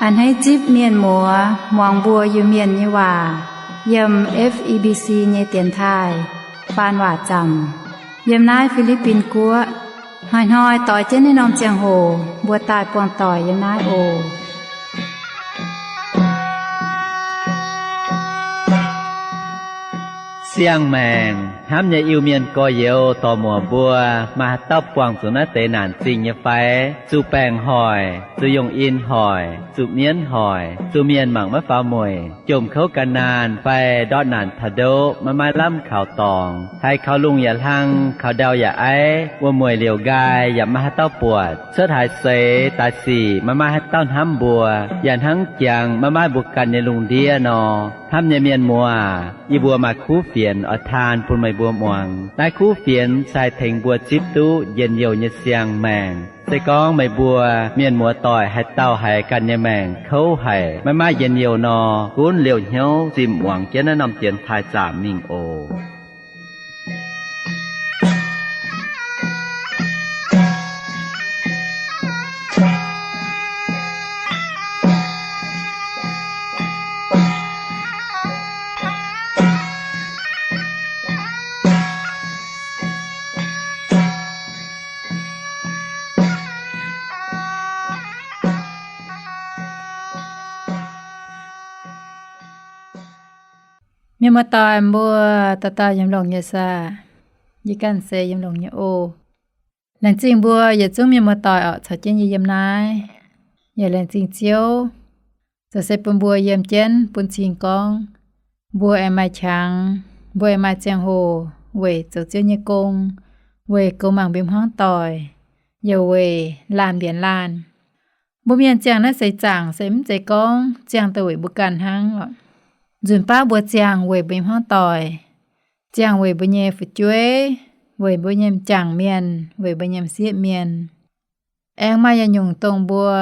A'hneiv zipv mienh muoz muangx mbuo Iu-Mienh nyei waac yiem F E B C nyei dienx taaih faan waac zaamc yiem naaiv Fi^li^bin Guoqv. Hnoi-hnoi doix jienv naaiv norm ziangh hoc mbuo daaih buangh doic yiem naaiv oc. Siang-maengc hnamv nyei Iu-Mienh gorx-youz dorc-muoc mbuo, maaih haaix dauh buangh zuqc naaiv deix naanc zingh nyei fai? Zuqc baengc hoic, zuqc yungh in hoic, zuqc mienv hoic, zuqc mienh mangc maiv faaux mueic, jomc kouv gan naanh fai ndortv naanc taux ndoqv maiv maaih lamh kaux dorngx, haiz kaux lungh yaac hlang, kaux ndau yaac aiv, wuom-mueic liouc nqaai yaac maiv maaih haaix dauh buatc, cuotv haaix seix daaih sic maiv maaih haaix dauh hnamv mbuo, yaac hnangv jangx maiv maaih mbuo ganh nyei lungh ndiev nor. Hnamv nyei mienh muoz, yie mbuo maaih kuv fienx oix taan bun meih mbuo muangx. Naaiv kuv fienx se haih tengx mbuo zipv duqv njien-youh nyei siang-maengc. Se gorngv meih mbuo mienh muoz-doic haaix dauh haiz ganh nyei maengc kouv haic, maiv maaih njien-youh nor, gunv liouh hnyouv zinh muangx jienv naaiv norm dienx taaih zaamc mingh oc. Mienh muoz-doic mbuo, dauh dauh yiem longx nyei saah? Yie ganh se yiem longx nyei oc. Laengz zingh mbuo yietc zungv mienh muoz-doic orqc, caux jienv yie yiem naaiv. Yaac laengz zingh Ziouv, zoux se bun mbuo yiem jienv bun cing gorngv mbuo aengx maaih qangx, mbuo aengx maaih ziangh hoc weic zoux Ziouv nyei gong, weic goux mangc mbuo hmuangv doic, yaac weic laanh mbienx laanh. Mbuo mienh ziangh naaiv seix zaangc se mv zeiz gorngv ziangh daaih weic mbuo ganh hnangv oc. Nzunc baav mbuo ziangh weic mbuo nyei hmuangv doic, ziangh weic mbuo nyei fu'jueiv, weic mbuo nyei m'jangc mienh, weic mbuo nyei m'sieqv mienh. Aengx maaih yietc nyungc dongh mbuo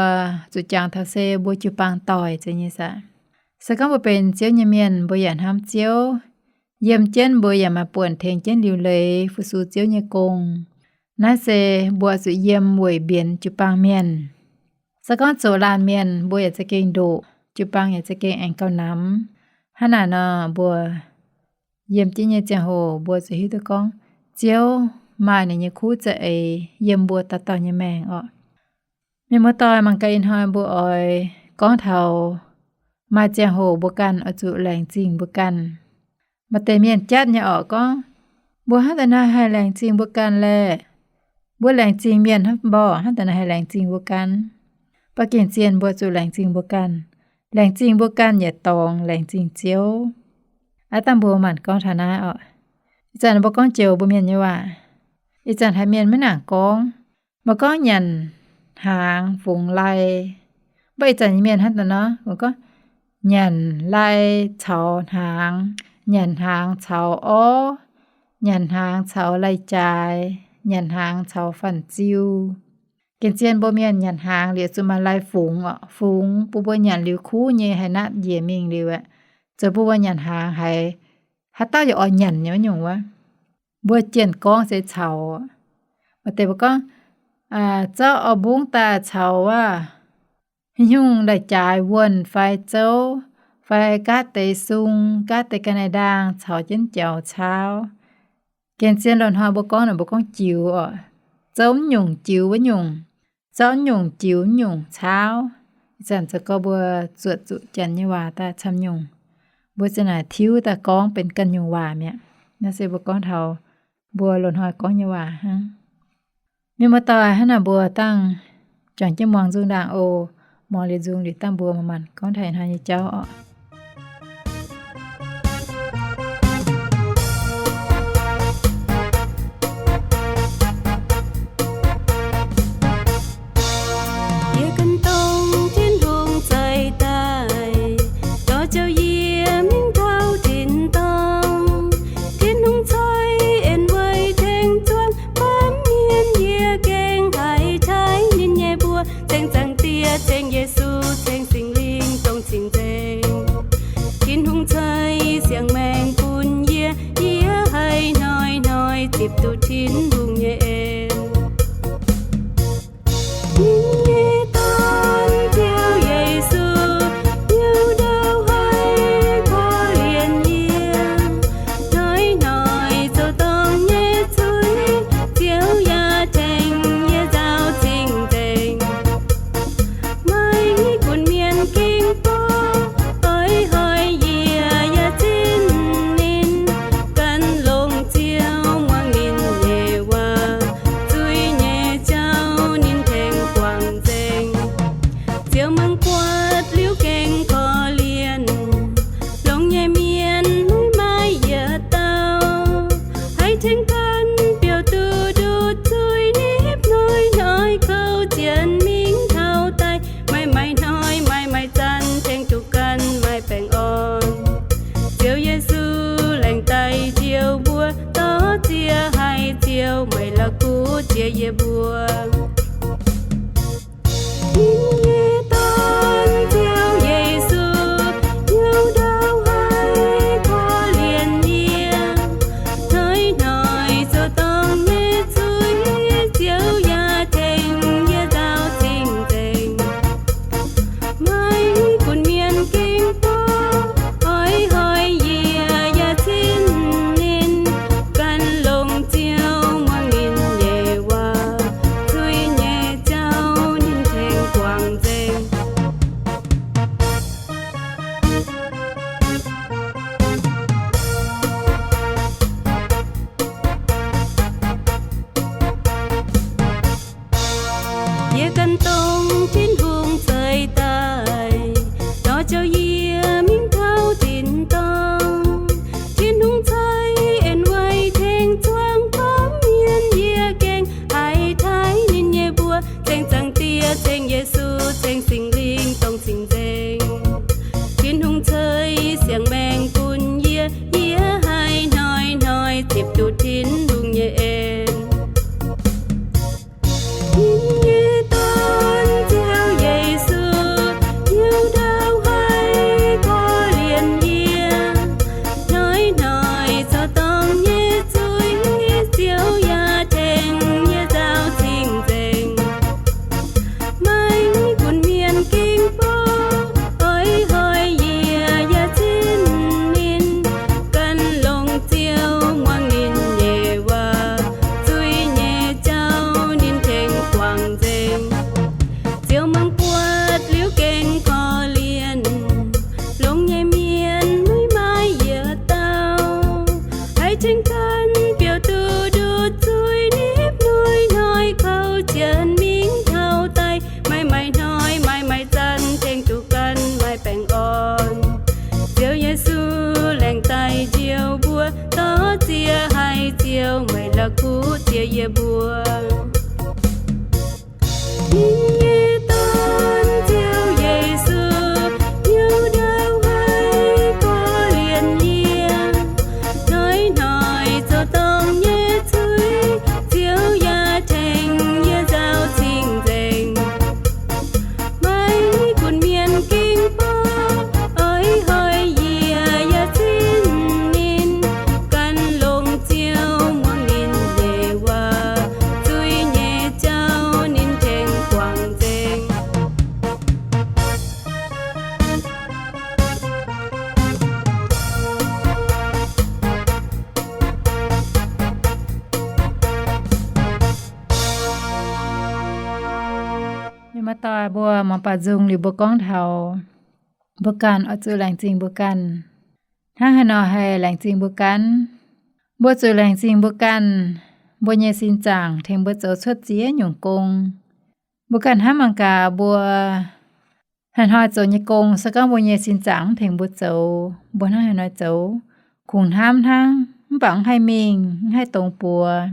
zuqc jangx taux se mbuo jiu-baang doic zeiz nyei saah. Se gorngv mbuo benx Ziouv nyei mienh, mbuo yaac hnamv Ziouv, yiem jienv mbuo yaac maaih buonc tengx jienv liuc leiz fu-sux Ziouv nyei gong. Naaiv se mbuo zuqc yiem weic mbienx jiu-baang mienh. Se gorngv zoux laanh mienh, mbuo yaac za'gengh ndoqc, jiu-baang yaac za'gengh aengx gauh namx. Hnangv naaic nor, mbuo yiem jienv nyei ziangh hoc mbuo zuqc hiuv duqv gorngv Ziouv maaih ninh nyei kuv za'eix yiem mbuo dauh dauh nyei maengc orqc. Mienh muoz-doic, mangc gaax ih hnoi mbuo oix gorngv taux maaih ziangh hoc mbuo ganh oix zuqc laengz zingh mbuo ganh. Maaih deix mienh jatv nyei orqc gorngv, mbuo hnangv daaih naaiv haih laengz zingh mbuo ganh laeh. Mbuo laengz zingh mienh hnangv mborqc hnangv daaih naaiv haih laengz zingh mbuo ganh. Mv baac gengh zien mbuo zuqc laengz zingh mbuo ganh. Laengz zingh mbuo ganh yaac dorngx laengz zingh Ziouv. Aav dangh mbuo maanc gorngv taux naaiv orqc. Ih zanc mbuo gorngv joux mbuo mienh nyei waac. Ih zanc haiz mienh maiv nangc gorngv. Mbuo gorngv nyanc hnaangx fungx lai. Mv baac ih zanc nyei mienh hnangv daaih nor, mbuo gorngv nyanc lai caux hnaangx, nyanc hnaangx caux orv, nyanc hnaangx caux lai-jaaix, nyanc hnaangx caux fanh ziu. Gengh zien mbuo mienh nyanc hnaangx liuz zuqc maaih lai fungx orqc. Fungx bun mbuo nyanc liuz kuv nyei haaix natv njiec mingh liuz aeqv, zoux bun mbuo nyanc hnaangx haiz haaix dauh yaac oix nyanc nyei wuov nyungc wuov. Mbuo jienh gorngv se caux. Maaih deix mbuo gorngv, zorqv orv mbungv daaih caux wuov, haaix nyungc lai-jaaix wuonh fai zouv, fai gaatv deix sung, gaatv deix ga'naaiv ndaang caux jienv jaux caauv. Gengh zien loz-hnoi mbuo gorngv naaic mbuo gorngv jiux orqc. Zouv mv nyungc jiux wuov nyungc, zorqv mv nyungc jiux mv nyungc caauv. Ih zanc zoux gau mbuo zuotc zuqc janx nyei waac daaih camv nyungc. Mbuo ziouc naaic tiuv daaih gorngv benx ganh nyungc waac mi'aqv. Naaiv se mbuo gorngv taux mbuo loz-hnoi gorngv nyei waac hnangv. Mienh muoz-doic, hnangv naaic mbuo dangh juangc jienv muangx nzung ndaangc oc. Muangx liuz nzung liuz dangh mbuo manc-manc gorngv taux ih hnoi nyei jauv orqc. Yie gan dongh Tin-Hungh zaih daaih, dorh ziouc yie mingh taux tin-dorngh. Tin-Hungh coi en weic tengx zuangx baamh mienh, yie gengh haih taaih ninh nyei mbuox, ceng Zaangc Diex, ceng Yesu, ceng Singx Lingh dongh cing-nzengc. Tin-Hungh coi siang-maengc bun yie, yie haih hnoi-hnoi zipc duqv Tin-Hungh nyei en. Ninh nyei Dorn Ziouv Yesu Laengz gan biouv duqv nduqc zuiz nipv mueiz hnoi kouv jienv mingh taux daaih, maaih maaih hnoi maaih maaih zanc tengx duqv gan maaih baengh orn. Ziouv Yesu laengz daaih njoux mbuo, dorh ziex haiz Ziouv meih la'kuqv ziex yie mbuo. Ninh nyei Dorn, Ziouv Yesu, hnyouv ndau haiz korv-lienh yie. Hnoi-hnoi zoux dorngc nyei zuiz, Ziouv yaac tengx yie nzaaux cing-nzengc. Maiv gunv mienh gengh oix hoic yie yaac cin ninh, gan longx Ziouv muangx ninh nyei waac, zuiz nyei jauv ninh tengx guangc nzengc. Mienh muoz-doic mbuo, mangc baac nzung liuz mbuo gorngv taux mbuo ganh oix zuqc laengz zingh mbuo ganh. Hnangv haaix nor haih laengz zingh mbuo ganh? Mbuo zuqc laengz zingh mbuo ganh, mbuo nyei sin zaangc tengx mbuo zoux cuotv ziex nyungc gong. Mbuo ganh hnamv mangc gaax, mbuo hnoi-hnoi zoux nyei gong, se gorngv mbuo nyei sin zaangc mv tengx mbuo zoux, mbuo hnangv haaix nor zoux? Kungx hnamv hnangv, mv baac mv haih mingh, mv haih dongz buoz,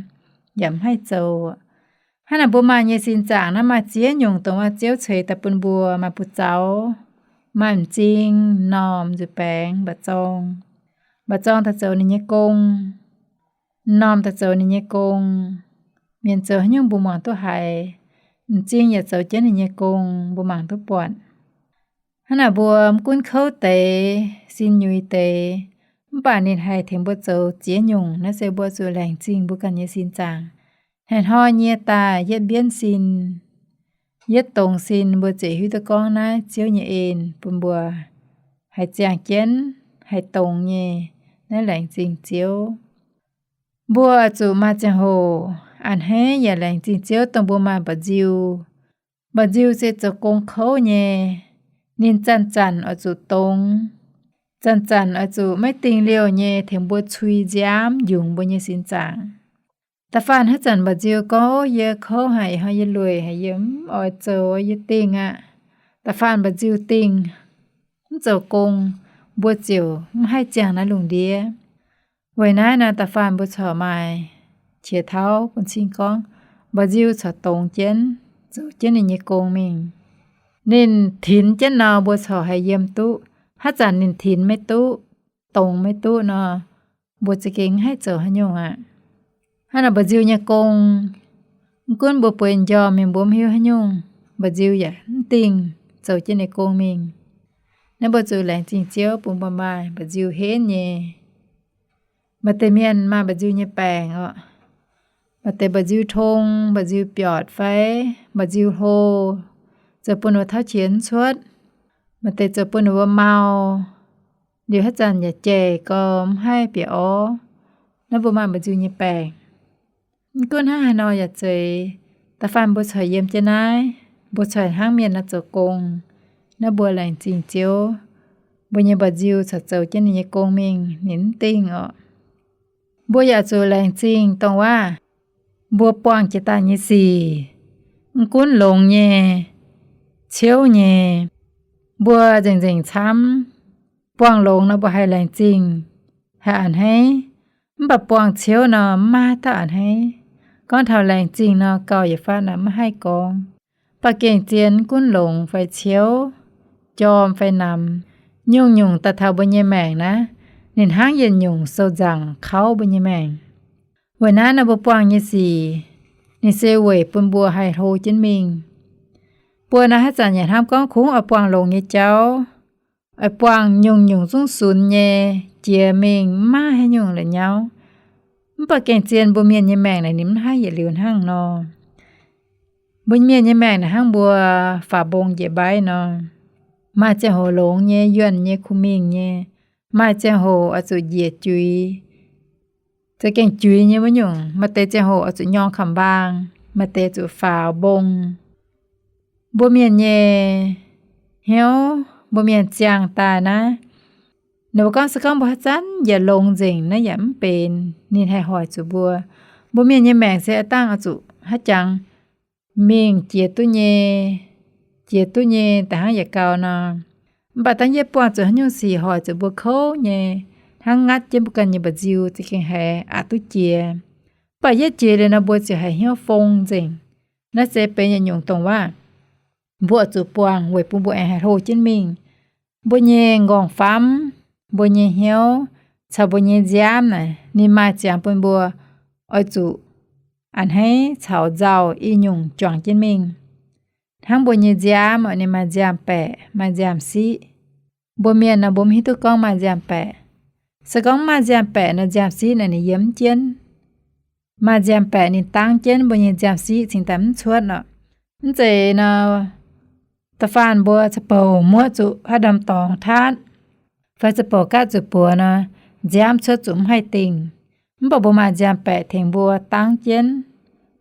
yaac mv haih zoux. Hnangv naaic mbuo maaih nyei sin zaangc naaiv maaih ziex nyungc dongh wuov Ziouv ceix daaih bun mbuo, maaih buoz-zaux, maaih m'zing, m'normh, nzuih baengx, mba'zorng. Mba'zorng daaih zoux ninh nyei gong, m'normh daaih zoux ninh nyei gong. Mienh zoux haaix nyungc mbuo mangc duqv haiz. M'zing yaac zoux jienv ninh nyei gong, mbuo mangc duqv buatc. Hnangv naaic mbuo mv gunv kouv deix, sin nyuix deix, mv baac ninh haih tengx mbuo zoux ziex nyungc. Naaiv se mbuo zuqc laengz zingh mbuo ganh nyei sin zaangc. Hnoi-hnoi nyie daaih yietv mbienv sin, yietv dongz sin, mbuo ziouc hiuv duqv gorngv naaiv Ziouv nyei en bun mbuo haih ziangh jienv, haih dongz nyei. Naaiv laengz zingh Ziouv. Mbuo zuqc maaih ziangh hoc a'hneiv yaac laengz zingh Ziouv dongh mbuo maaih mba'nziu. Mba'nziu se zoux gong kouv nyei. Ninh zanc-zanc oix zuqc dongz, zanc-zanc oix zuqc maiv dingh liouh nyei tengx mbuo cui nziaamv yungz mbuo nyei sin zaangc. Da'faanh haaix zanc mba'nziu gorngv, Yie kouv haic, ih hnoi yie lueic haic, yie mv oix zoux, yie dingh aqv. Da'faanh mba'nziu dingh, mv zoux gong, mbuo ziouc mv haih ziangh naaiv lungh ndiev. Weic naaiv nor, da'faanh mbuo corc maaih qiex tauv bun cing gorngv, mba'nziu corc dongz jienv, zoux jienv ninh nyei gong mingh. Ninh tinx jienv nor, mbuo corc haih yiem duqv. Haaix zanc ninh tinx maiv duqv, dongz maiv duqv nor, mbuo za'gengh mv haih zoux haaix nyungc aqv. Hnangv naaic mba'nziu nyei gong, mv gunv mbuo bueix m'njormh mingh mbuo mv hiuv haaix nyungc, mba'nziu yaac mv dingh zoux jienv ninh gong mingh. Naaiv mbuo zuqc laengz zingh Ziouv bun mbuo maaih mba'nziu henv nyei. Maaih deix mienh maaih mba'nziu nyei baengc oc. Maaih deix mba'nziu tong, mba'nziu biortc fai mba'nziu hlo, zoux bun ninh mbuo tauv qiex mv cuotv. Maaih deix zoux bun ninh mbuo mau, liuz haaix zanc yaac jaic gorx mv haih bieqc orv. Naaiv mbuo maaih mba'nziu nyei baengc. Mv gunv hnangv haaix nor yaac zeiz, da'faanh mbuo corc yiem jienv naaiv, mbuo corc hnangv mienh nor zoux gong. Naaiv mbuo laengz zingh Ziouv, mbuo nyei mba'nziu corc zoux jienv ninh nyei gong mingh, ninh mv dingh oc. Mbuo yaac zuqc laengz zingh dongh waac mbuo buangh jiex daaih nyei sic, mv gunv longx nyei, ciouv nyei, mbuo nzengc-nzengc camv. Buangh longx nor mbuo haih laengz zingh, haih a'hneiv. Mv baac buangh ciouv nor mv maaih haaix dauh a'hneiv. Gorngv taux laengz zingh nor gauh yietc faanv naaic mv haih gorngv. Mv baac gengh zien mv gunv longx fai ciouv, jorm fai namx, nyungc-nyungc daaih taux mbuo nyei maengc naaiv, ninh hnangv yietc nyungc sou nzaangc kauv mbuo nyei maengc. Weic naaiv nor mbuo buangh nyei sic, ninh se weic bun mbuo haih hlo jienv mingh. Mbuo naaiv haaix zanc yaac hnamv gorngv kungx oix buangh longx nyei jauv, oix buangh nyungc-nyungc zungv sunx nyei jiex mingh, mv maaih haaix nyungc la'nyauv. Mv baac gengh zien mbuo mienh nyei maengc naaic ninh mv haih yietc liuz hnangv nor. Mbuo mienh nyei maengc naaic hnangv mbuo faaux mbong njiec mbaiv nor, maaih ziangh hoc longx nyei, yuonh nyei, kuh mingh nyei, maaih ziangh hoc oix zuqc njiec juiz, za'gengh juiz nyei wuov nyungc, maaih deix ziangh hoc oix zuqc nyorng kamx mbaang, maaih deix zuqc faaux mbong. Mbuo mienh nyei hnyouv, mbuo mienh ziangh daaih naaiv, Ninh mbuo gorngv se gorngv mbuo haaix zanc yaac longx nzengc naaiv yaac mv benx ninh haih hoic zuqc mbuo. Mbuo mienh nyei maengc se dangh oix zuqc haaix jangx mingh jiex duqv nyei, jiex duqv nyei da'hnangv yietc gau nor. Mv baac dangh yietv buangh zuqc haaix nyungc sic hoic zuqc mbuo kouv nyei, hnangv ngatv jienv mbuo ganh nyei mba'nziu za'gengh haiz aqc duqv jiex. Mv baac yietv jiex liuz nor mbuo ziouc haiz hnyouv fong nzengc. Naaiv se benx yietc nyungc dongh waac mbuo oix zuqc buangh weic bun mbuo aengx haih hlo jienv mingh. Mbuo nyei m'nqorngv-famv, mbuo nyei hnyouv, caux mbuo nyei nziaamv naaic, ninh maaih ziangx bun mbuo oix zuqc a'hneiv caux nzauh i nyungc juangc jienv mingh. Hnangv mbuo nyei nziaamv oc, ninh maaih nziaamv-baeqc, maaih nziaamv-siqv. Mbuo mienh nor mbuo mv hiuv duqv gorngv maaih nziaamv-baeqc. Se gorngv mv maaih nziaamv-baeqc nor, nziaamv-siqv naaic ninh yiem mv jienv. Maaih nziaamv-baeqc ninh dangv jienv, mbuo nyei nziaamv-siqv cingx daaih mv cuotv oc. Mv zeiz nor, da'faanh mbuo za'bouc muoqv zuqc haaix norm dorngx taatv, fai za'bouc gaatv zuqc buoz nor, nziaamv cuotv zuqc mv haih dingh. Mv baac mbuo maaih nziaamv-baeqc tengx mbuo dangv jienv.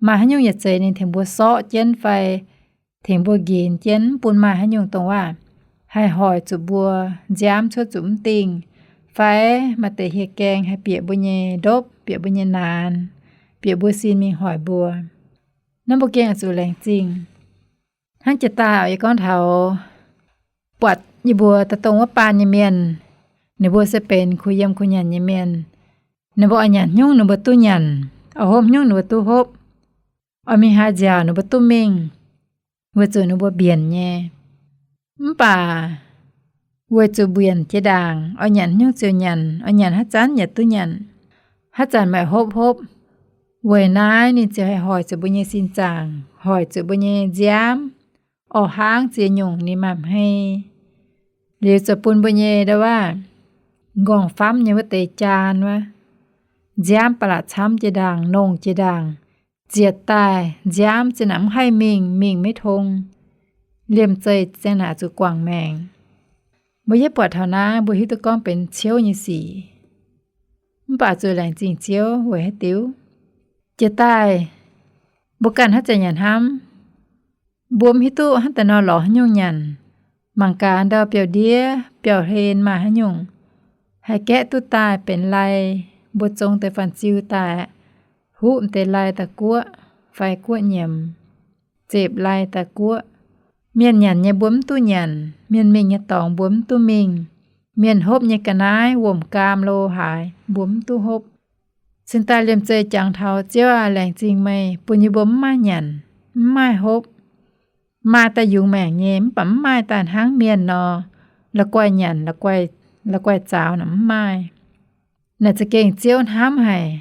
Maaih haaix nyungc yaac zeiz ninh tengx mbuo sorqv jienv fai tengx mbuo nqinx jienv, mv bun maaih haaix nyungc dongh waac haih hoic zuqc mbuo nziaamv cuotv zuqc mv dingh, fai maaih deix hieh gaeng haih bieqc mbuo nyei ndopv, bieqc mbuo nyei naanx, bieqc mbuo sin mingh hoic mbuo. Naaiv mbuo gengh oix zuqc laengz zingh. Hnangv jiex daaih oc, yie gorngv taux buatc yie mbuo daaih dongh wuov baan nyei mienh, ninh mbuo se benx kuh yiem kuh nyanc nyei mienh. Ninh mbuo oix nyanc haaix nyungc ninh mbuo duqv nyanc, oix hopv haaix nyungc ninh mbuo duqv hopv, oix mingh haaix nziaauc ninh mbuo duqv mingh, weic zuqc ninh mbuo mbienc nyei. Mv baac weic zuqc mbienc jiex ndaangc, oix nyanc haaix nyungc ziouc nyanc, oix nyanc haaix zanc yaac duqv nyanc, haaix zanc maaih hopv hopv. Weic naaiv ninh ziouc haih hoic zuqc mbuo nyei sin zaangc, hoic zuqc mbuo nyei nziaamv, orqv hnangv ziex nyungc ninh maaih hmei. Liuz ziouc bun mbuo nyei ndau wuov m'nqorngv-famv nyei wuov deix jaan wuov, nziaamv ba'laqc camv jiex ndaangc, nongh jiex ndaangc, ziec daaih nziaamv zinh naaic mv haih mingh, mingh maiv tong, liemh zeih zinh naaic zuqc guangc maengc. Mbuo yietv buatc taux naaiv mbuo hiuv duqv gorngv benx ciouv nyei sic. Mv baac zuqc laengz zingh Ziouv weic haaix diuc? Jiex daaih mbuo ganh hnangv zanc nyanc hnamv, mbuo mv hiuv duqv hnangv daaih nor lorz haaix nyungc nyanc. Mangc gaax ndau biauv-ndiev biauv-hlen maaih haaix nyungc haih gaeqv duqv daaih benx lai, mbuo zong deix fanh ziu daaih, huv m'deix lai daaih guoqv, fai guoqv nyiemc, zepc lai daaih guoqv. Mienh nyanc nyei mbuo mv duqv nyanc, mienh mingh nyei dorngx mbuo mv duqv mingh, mienh hopv nyei ga'naaiv wuom-gaam lo haaix mbuo mv duqv hopv. Cingx daaih liemh zeih jangx taux, Ziouv aac, laengz zingh meih bun yie mbuo mv maaih nyanc, mv maaih hopv. Maaih daaih yungz maengc nyei, mv baac mv maaih daaih hnangv mienh nor, la'guaih nyanc, la'guaih zaaux naaic mv maaih. Naaic za'gengh Ziouv hnamv haic.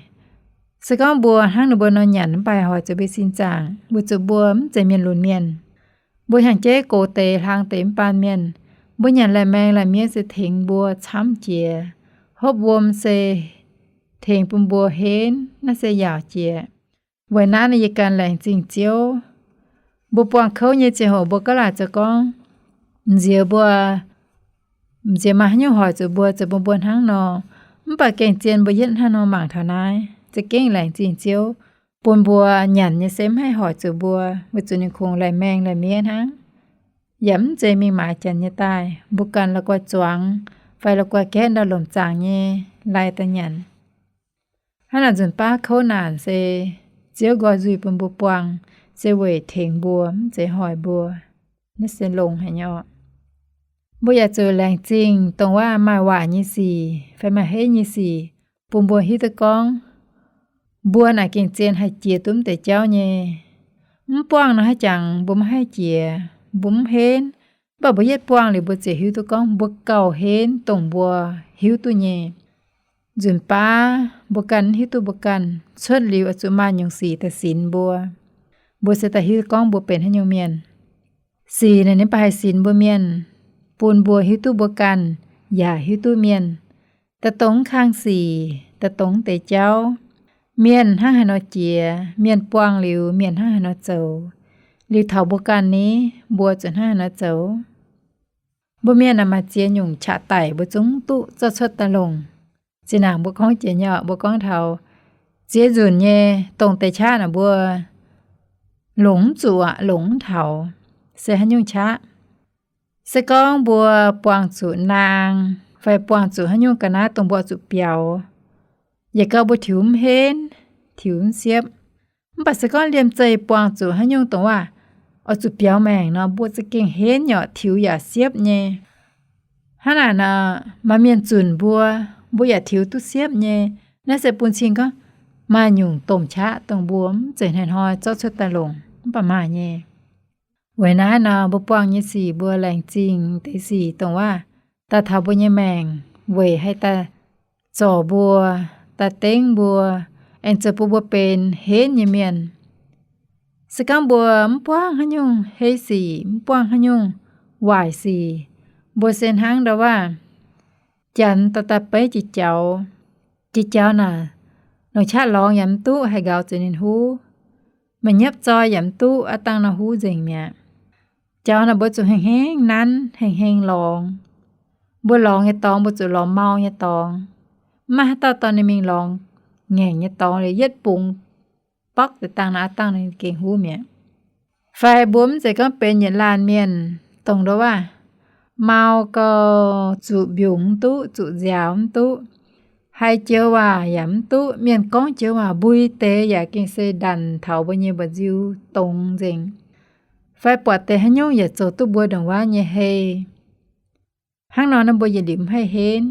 Se gorngv mbuo hnangv ninh mbuo nor nyanc mv baac haih hoic zuqc mbuo sin zaangc, weic zuqc mbuo mv zeiz mienh lunx mienh. Mbuo hnyangx-jeiv gox deix hlang deix mv baan mienh. Mbuo nyanc laih maeng laih miev se tengx mbuo camv jiex. Hopv wuom se tengx bun mbuo henv, naaiv se yaauc jiex. Weic naaiv nor yie ganh laengz zingh Ziouv. Mbuo buangh kouv nyei ziangh hoc mbuo gaav laaic zoux gorngv, nziex mbuo, nziex maaih haaix nyungc hoic zuqc mbuo, zoux bun mbuo hnangv nor. Mv baac gengh zien mbuo yietv hnangv nor mangc taux naaiv, za'gengh laengz zingh Ziouv, bun mbuo nyanc nyei se mv haih hoic zuqc mbuo, weic zuqc ninh kungx laih maeng laih miev hnangv. Yaac mv zeiz mingh maaiz janx nyei daaih, mbuo ganh la'guaih zuangx fai la'guaih gaeqv ndau lomc zaangc nyei lai daaih nyanc. Hnangv naaic nzunc baav kouv naanc se Ziouv nqoi nzuih bun mbuo buangh, se weic tengx mbuo, mv zeiz hoic mbuo. Naaiv se longx haic nyei oc. Mbuo yaac zuqc laengz zingh dongh waac maaih waaic nyei sic fai maaih heiv nyei sic, bun mbuo hiuv duqv gorngv mbuo naaic gengh zien haih jiex duqv mv deix jauv nyei. Mv buangh nor haaix jangx mbuo maiv haih jiex, mbuo mv henv. Mv baac mbuo yietv buangh liuz mbuo ziouc hiuv duqv gorngv mbuo gauh henv dongh mbuo hiuv duqv nyei. Nzunc baav mbuo ganh mv hiuv duqv mbuo ganh, cuotv liuz oix zuqc maaih nyungc sic daaih sinx mbuo, mbuo se daaih hiuv gorngv mbuo benx haaix nyungc mienh. Sic naaic ninh mv baac haih sinx mbuo mienh, bun mbuo hiuv duqv mbuo ganh, yaac hiuv duqv mienh. Daaih dongh mv kang sic, daaih dongh mv deix jauv, mienh hnangv haaix nor jiex, mienh buangh liuz mienh hnangv haaix nor zoux, liuz taux mbuo ganh ni, mbuo zuqc hnangv haaix nor zoux. Mbuo mienh naaic maaih ziex nyungc qaqv daic mbuo zungv duqv zorqv cuotv daaih longc. Zinh ndaangc mbuo gorngv jiex nyei oc, mbuo gorngv taux ziex nzunc nyei dongh deix qaqv naaic mbuo longc mv zuqc aqv, longc mv taux. Se haaix nyungc qaqv? Se gorngv mbuo buangh zuqc naang fai buangh zuqc haaix nyungc ga'naaiv dongh mbuo oix zuqc biaux. Yaac gauh mbuo tiux mv henv, tiux mv siepv. Mv baac se gorngv liemh zeih buangh zuqc haaix nyungc dongh waac oix zuqc biaux maengc nor, mbuo za'gengh henv nyei, tiux yaac siepv nyei. Hnangv naaic nor, maaih mienh zunc mbuo, mbuo yaac tiux duqv siepv nyei. Naaiv se bun cing gorngv maaih nyungc domh qaqv dongh mbuo mv zeiz hnoi-hnoi zorqv cuotv daaih longc, mv baac maaih nyei. Weic naaiv nor, mbuo buangh nyei sic mbuo laengz zingh deix sic dongh waac daaih taux mbuo nyei maengc, weic haih daaih zorc mbuo, daaih dengv mbuo, aengx zoux bun mbuo benx henv nyei mienh. Se gorngv mbuo mv buangh haaix nyungc hei sic, mv buangh haaix nyungc waaic sic, mbuo se hnangv ndau waac janx daaih daaih beiv jiex jaux. Jiex jaux naaic, longc qaqv lorngx yaac mv duqv haih nqauz zuqc ninh huv. Meih nyiepv zoi yaac mv duqv aav dangh nor huv nzengc mi'aqv. Jaux naaic mbuo zuqc heng heng nanv, heng heng lorngx. Mbuo lorngx nyei dorngx mbuo zuqc lorngx mau nyei dorngx. Mv maaih haaix dauh dorh ninh mingh lorngx ngaengc nyei dorngx liuz yietv bungx borqv deix dangh nor aav dangh ninh gengh huv mi'aqv. Fai mbuo mv zeiz gorngv benx yietc laanh mienh dongh ndou waac mau gau, zuqc mbiungc mv duqv, zuqc nziaaux mv duqv, haiz joux waac yaac mv duqv, mienh gorngv joux waac mbui deix yaac gengh se ndanc taux mbuo nyei mba'nziu dongz nzengc. Fai buatc deix haaix nyungc yaac zoux duqv mbuo ndongc wuov nyei hei. Hnangv nor naaiv mbuo yietc liuz mv haih henv.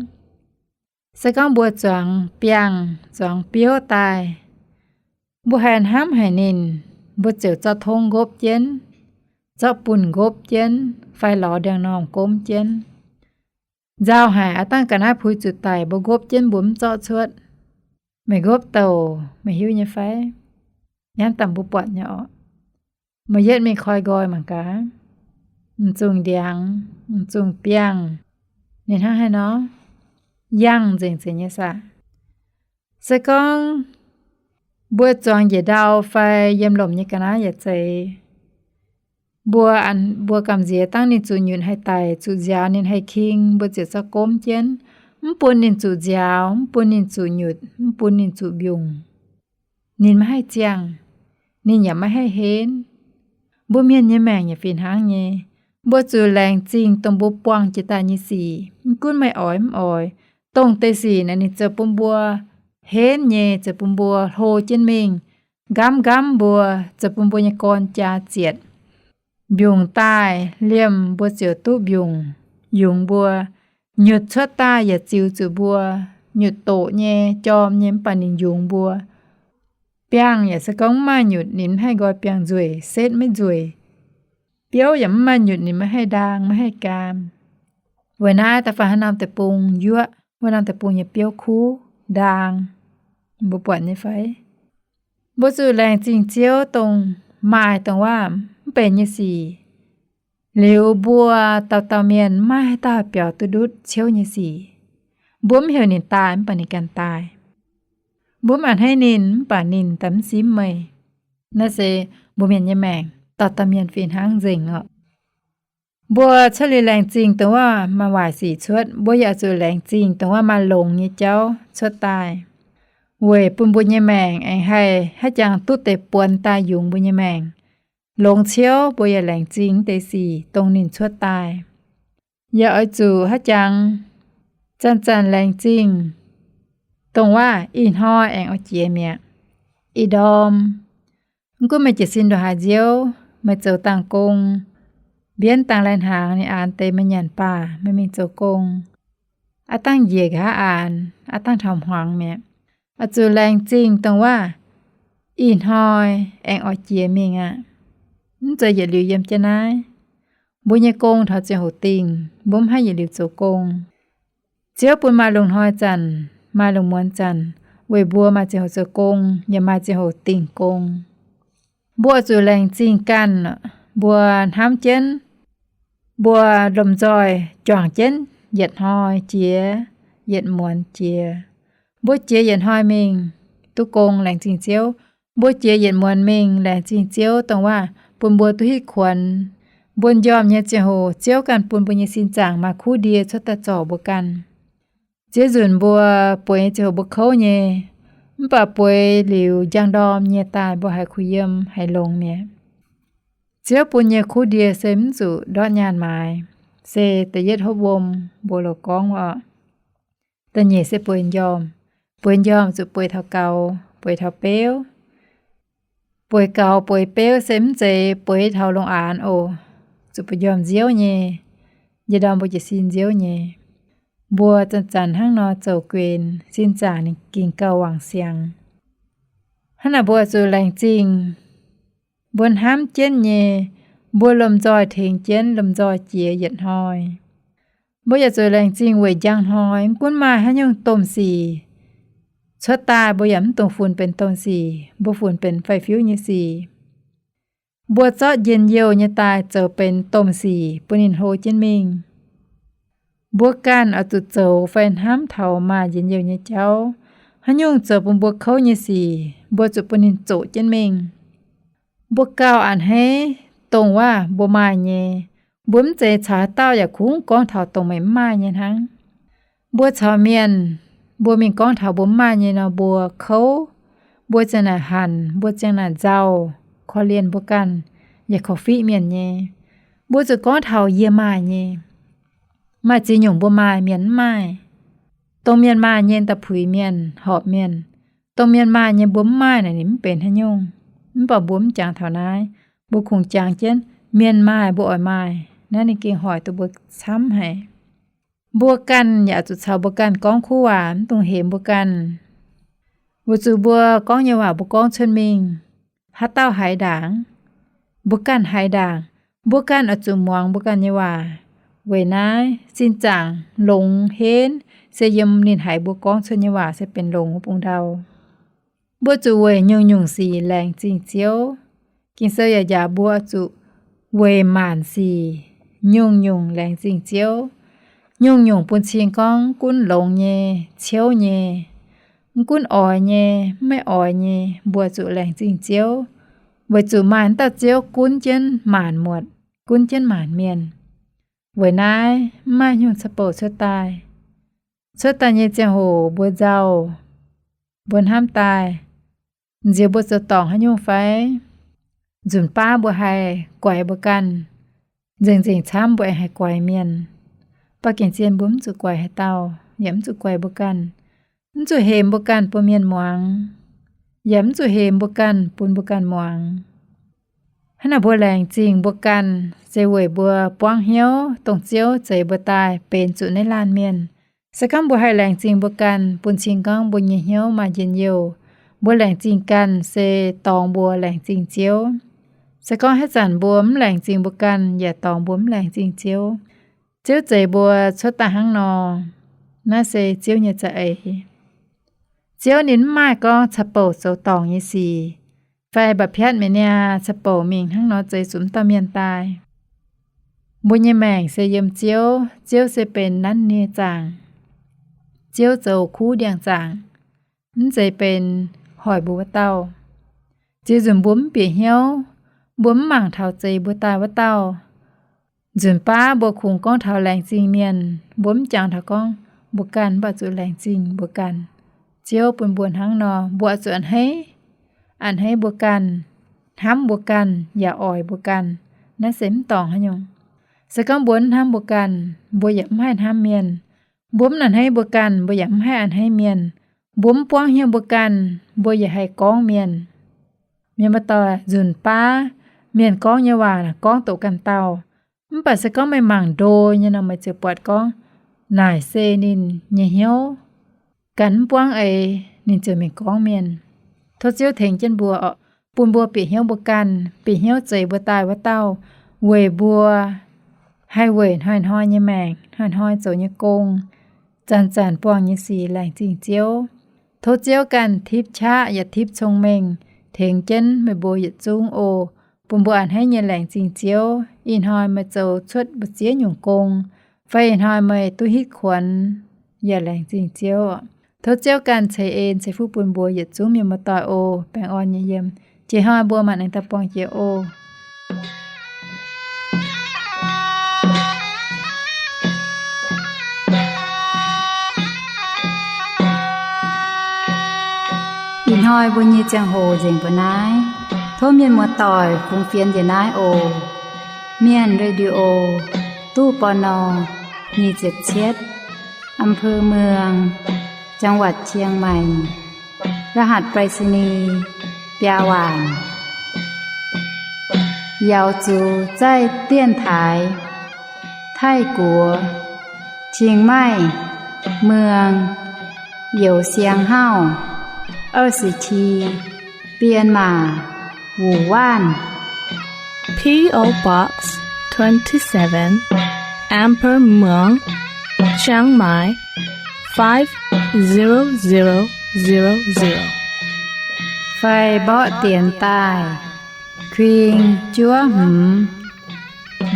Se gorngv mbuo zuangx biangh, zuangx biouv daaih, mbuo haiz hnamv haic ninh, mbuo ziouc zorqv tong nqopv jienv, zorqv bunh nqopv jienv, fai lorz ndiangx-normh gomv jienv. Nzauh haic, aav dangh ga'naaiv puix zuqc daic, mbuo nqopv jienv mbuo mv zorqv cuotv. Meih nqopv douc, meih hiuv nyei fai? Nyanv daaih mbuo buatc nyei orqc. Maaih yietv mingh koi nqoi mangc gaax, m'zungh ndiangx, m'zungh biangh, ninh hnangv haaix nor, yangh nzengc nzengc nyei saah. Se gorngv mbuo zuangx njiec ndau fai yiem lomc nyei ga'naaiv yaac zeiz, mbuo, mbuo gamh nziex dangv ninh zuqc nyutc haih daic, zuqc nziaaux ninh haih king, mbuo ziouc zorqv gomv jienv, mv bun ninh zuqc nziaaux, mv bun ninh zuqc nyutc, mv bun ninh zuqc mbiungc. Ninh maiv haih ziangh, ninh yaac maiv haih henv. Mbuo mienh nyei maengc yaac fih hnangv nyei. Mbuo zuqc laengz zingh dongh mbuo buangh jiex daaih nyei sic. Mv gunv meih oix mv oix, dongh deix sic naaic ninh zoux bun mbuo henv nyei, zoux bun mbuo hlo jienv mingh, nqamv nqamv mbuo, zoux bun mbuo nyei gorn jaa zietc. Mbiungc daaih liemh mbuo ziouc duqv mbiungc yungz mbuo. Nyutc cuotv daaih yaac ziux zuqc mbuo. Nyutc doqc nyei, jorm nyei, mv baac ninh yungz mbuo. Biangh yaac se gorngv mv maaih nyutc ninh mv haih nqoi biangh nzueic, setv maiv nzueic. Biouv yaac mv maaih nyutc ninh maiv haih ndaang, maiv haih gaam. Weic naaiv da'faanh haaix norm deic-bung yuoqv wuov norm deic-bung nyei biouv kuv ndaang. Mbuo buatc nyei fai? Mbuo zuqc laengz zingh Ziouv dongh maaih dongh waac mv benx nyei sic. Liuz mbuo dauh dauh mienh maiv maaih haaix dauh biaux duqv ndutv ciouv nyei sic. Mbuo mv heuc ninh daaih mv baac ninh ganh daaih. Mbuo mv a'hneiv ninh mv baac ninh daaih mv simv meih. Naaiv se mbuo mienh nyei maengc dauh dauh mienh fih hnangv nzengc orqc. Mbuo cuotv liuz laengz zingh dongh waac maaih waaic sic cuotv, mbuo yaac zuqc laengz zingh dongh waac maaih longx nyei jauv cuotv daaih, weic bun mbuo nyei maengc aengx haih haaix jangx duqv deix buonx daaih yungz mbuo nyei maengc. Longx ciouv mbuo yaac laengz zingh deix sic dongh ninh cuotv daaih. Yaac oix zuqc haaix jangx zanc-zanc laengz zingh dongh waac ih hnoi aengx oix jiex mi'aqv. Ih ndorm, mv gunv meih jiez sin ndongc haaix nziouv, meih zoux dangh gong, mbienv dangh lai-hnaangx ninh aanx deix meih nyanc baac meih mingh zoux gong, aav dangh njiec nqa'haav aanx, aav dangh taux hmuangx mi'aqv. Oix zuqc laengz zingh dongh waac ih hnoi aengx oix jiex mingh aqv. Mv zeiz yietc liuz yiem jienv naaiv. Mbuo nyei gong taux ziangh hoc dingh, mbuo mv haih yietc liuz zoux gong. Ziouv bun maaih lungh hnoi zanc, maaih lungh muonz zanc, weic mbuo maaih ziangh hoc zoux gong, yaac maaih ziangh hoc dingh gong. Mbuo oix zuqc laengz zingh ganh. Mbuo hnamv jienv, mbuo lomh nzoih juangc jienv yietc hnoi jiex, yietc muonz jiex. Mbuo jiex yietc hnoi mingh duqv gong, laengz zingh Ziouv. Mbuo jiex yietc muonz mingh, laengz zingh Ziouv dongh waac bun mbuo duqv hitv kuonx. Mbuo njormh nyei ziangh hoc Ziouv ganh bun mbuo nyei sin zaangc maaih kuv ndie cuotv daaih zorc mbuo ganh. Ziex nzunc mbuo bueix nyei ziangh hoc mbuo kouv nyei, mv baac bueix liuz njang ndorm nyei daaih mbuo haiz kuh yiem haiz longx mi'aqv. Ziouv bun nyei kuv ndie se mv zuqc ndortv nyaanh maaiz, se da'yietv hopv wuom mbuo loz gorngv wuov orqc. Da'nyeic se bueix njormh. Bueix njormh zuqc bueix taux gaux, bueix taux beuv. Bueix gaux bueix beuv se mv zeiz bueix taux longx-aanx oc. Zuqc bueix njormh nziouv nyei, njie ndorm mbuo jiez sin nziouv nyei. Mbuo zanc-zanc hnangv nor zoux guenx, sin zaangc ninh ging gauh wangc siangx. Hnangv naaic mbuo zuqc laengz zingh mbuo hnamv jienv nyei, mbuo lomh nzoih tengx jienv, lomh nzoih jiex yietc hnoi. Mbuo yaac zuqc laengz zingh weic njang hnoi, mv gunv maaih haaix nyungc domh sic cuotv daaih, mbuo yaac mv dungx funx benx domh sic, mbuo funx benx faix-fiuv nyei sic. Mbuo zorqv njien-youh nyei daaih zoux benx domh sic bun ninh hlo jienv mingh. Mbuo ganh oix zuqc zoux fai hnamv taux maaih njien-youh nyei jauv. Haaix nyungc zoux bun mbuo kouv nyei sic, mbuo zuqc bun ninh zoqc jienv mingh. Mbuo gauh a'hneiv dongh waac mbuo maaih nyei. Mbuo mv zeiz caux haaix dauh yaac kungx gorngv taux dongh meih mv maaih nyei hnangv. Mbuo caux mienh, mbuo mingh gorngv taux mbuo mv maaih nyei nor, mbuo kouv, mbuo ziang naaic hanc, mbuo ziang naaic nzauh, korv-lienh mbuo ganh, yaac korv-fiqv mienh nyei. Mbuo zuqc gorngv taux yie maaih nyei. Maaih ziex nyungc mbuo maaih, mienh mv maaih. Dongh mienh maaih nyei, da'puix mienh, horpc mienh. Dongh mienh maaih nyei mbuo mv maaih naaic, ninh mv benx haaix nyungc. Mv baac mbuo mv jangx taux naaiv. Mbuo kungx jangx jienv mienh maaih mbuo oix maaih. Naaiv ninh gengh hoic duqv mbuo camv haic. Mbuo ganh yaac zuqc caux mbuo ganh gorngv kuv waac, mv dungx hemx mbuo ganh. Weic zuqc mbuo gorngv nyei waac mbuo gorngv cuotv mingh, haaix dauh haiz ndaangc? Mbuo ganh haiz ndaangc. Mbuo ganh oix zuqc muangx mbuo ganh nyei waac. Weic naaiv sin zaangc longx henv se yiem ninh haiz mbuo gorngv cuotv nyei waac se benx longx wuov bung ndau. Mbuo zuqc weic nyungc-nyungc sic laengz zingh Ziouv. Ging-Sou yaac njaaux mbuo zuqc weic maanc sic nyungc-nyungc laengz zingh Ziouv. Nyungc-nyungc bun cing gorngv gunv longx nyei, ciouv nyei, mv gunv oix nyei, mv maaih oix nyei, mbuo zuqc laengz zingh Ziouv. Weic zuqc maaih wuov dauh Ziouv gunv jienv maanc muotc, gunv jienv maanc mienh. Weic naaiv mv maaih nyungc caqv-bouc cuotv daaih. Cuotv daaih nyei ziangh hoc mbuo nzauh, mbuo hnamv daaih, nziex mbuo zoux dorngc haaix nyungc fai? Nzunc baav mbuo haih guaix mbuo ganh. Nzengc-nzengc camv mbuo aengx haih guaix mienh. Baac gengh zien mbuo mv zuqc guaix haaix dauh, yaac mv zuqc guaix mbuo ganh. Mv zuqc hemx mbuo ganh bun mienh muangx, yaac mv zuqc hemx mbuo ganh bun mbuo ganh muangx. Hnangv naaic mbuo laengz zingh mbuo ganh se weic mbuo buangv hnyouv dongh Ziouv zeix mbuo daaih benx zuqc naaiv laanh mienh. Se gorngv mbuo haih laengz zingh mbuo ganh, bun cing gorngv mbuo nyei hnyouv maaih njien-youh. Mbuo laengz zingh ganh se dorngx mbuo laengz zingh Ziouv. Se gorngv haaix zanc mbuo mv laengz zingh mbuo ganh, yaac dorngx mbuo mv laengz zingh Ziouv. Ziouv zeix mbuo cuotv daaih hnangv nor, naaiv se Ziouv nyei za'eix. Ziouv ninh mv maaih gorngv caqv-bouc zoux dorngc nyei sic, fai mba'piatv mi'aqv, caqv-bouc mingh hnangv nor zeix zuqc wuov dauh mienh daaih. Mbuo nyei maengc se yiem Ziouv. Ziouv se benx nanv nie zaangc. Ziouv zoux kuv ndiangx-zaangc, mv zeiz benx hoic mbuo wuov dauh. Ziex nzunc mbuo mv bieqc hnyouv, mbuo mv mangc taux zeix mbuo daaih wuov dauh. Nzunc baav mbuo kungx gorngv taux laengz zingh mienh, mbuo mv jangx taux gorngv mbuo ganh, mv baac zuqc laengz zingh mbuo ganh. Ziouv bun mbuo hnangv nor, mbuo oix zuqc a'hneiv, a'hneiv mbuo ganh, hnamv mbuo ganh, yaac oix mbuo ganh. Naaiv se mv dorngc haaix nyungc. Se gorngv mbuo mv hnamv mbuo ganh, mbuo yaac mv haih hnamv mienh. Mbuo mv a'hneiv mbuo ganh, mbuo yaac mv haih a'hneiv mienh. Mbuo mv buangv hnyouv mbuo ganh, mbuo yaac haih gorngv mienh. Mienh muoz-doic, nzunc baav mienh gorngv nyei waac gorngv doqc ganh dauh. Mv baac se gorngv meih mangc ndo nyei nor, meih ziouc buatc gorngv naaic se ninh nyei hnyouv. Ganh mv buangv eix, ninh ziouc mingh gorngv mienh. Tov Ziouv tengx jienv mbuo oc, bun mbuo bieqc hnyouv mbuo ganh, bieqc hnyouv zeix mbuo daaih wuov dauh, weic mbuo haih weic hnoi-hnoi nyei maengc, hnoi-hnoi zoux nyei gong, zanc-zanc buangh nyei sic laengz zingh Ziouv. Tov Ziouv ganh tipv qaqv yaac tipv cong-mengh tengx jienv meih mbuo yietc zungv oc. Bun mbuo a'hneiv nyei laengz zingh Ziouv. Ih hnoi meih zoux cuotv mbu'ziex nyungc gong, fai ih hnoi meih duqv hitv kuonx, yaac laengz zingh Ziouv. Tov Ziouv ganh ceix en ceix fuqv bun mbuo yietc zungv mienh muoz-doic oc. Baengh orn nyei yiem. Jiex hnoi mbuo mangc aengx daaih buangh jiex oc. Ih hnoi mbuo nyei ziangh hoc nzengc mbuo naaiv. Tov mienh muoz-doic fungx fienx njiec naaiv oc. Mienh Radio, ตู้ ปณ. nyic ziepc cietv. อำเภอเมือง จังหวัดเชียงใหม่ รหัสไปรษณีย์ biaa waanc. Yaux zuqc zaih dienx taaix, Taiv-Guoqv, Chiang Mai, Muang, Youz Siang Hauv, ยี่สิบเจ็ด Bienh Maac, Wuoqc Waanv. P O Box twenty-seven, Amber Muang, Chiang Mai, five zero zero zero zero. Fai mborqv dienx daaih, kuing juov hmz,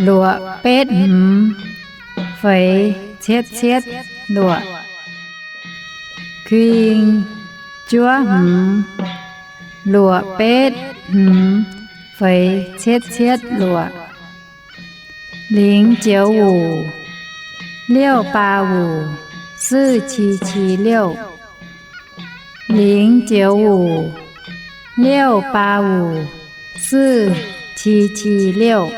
luoqc betv hmz, feix cietv cietv luoqc. Kuing juov hmz, luoqc betv hmz, feix cietv cietv luoqc. Lingx joux wuc, liouh baa wuc, siv qi qi liouh. Lingx joux wuc, liouh baa wuc, siv qi qi liouh.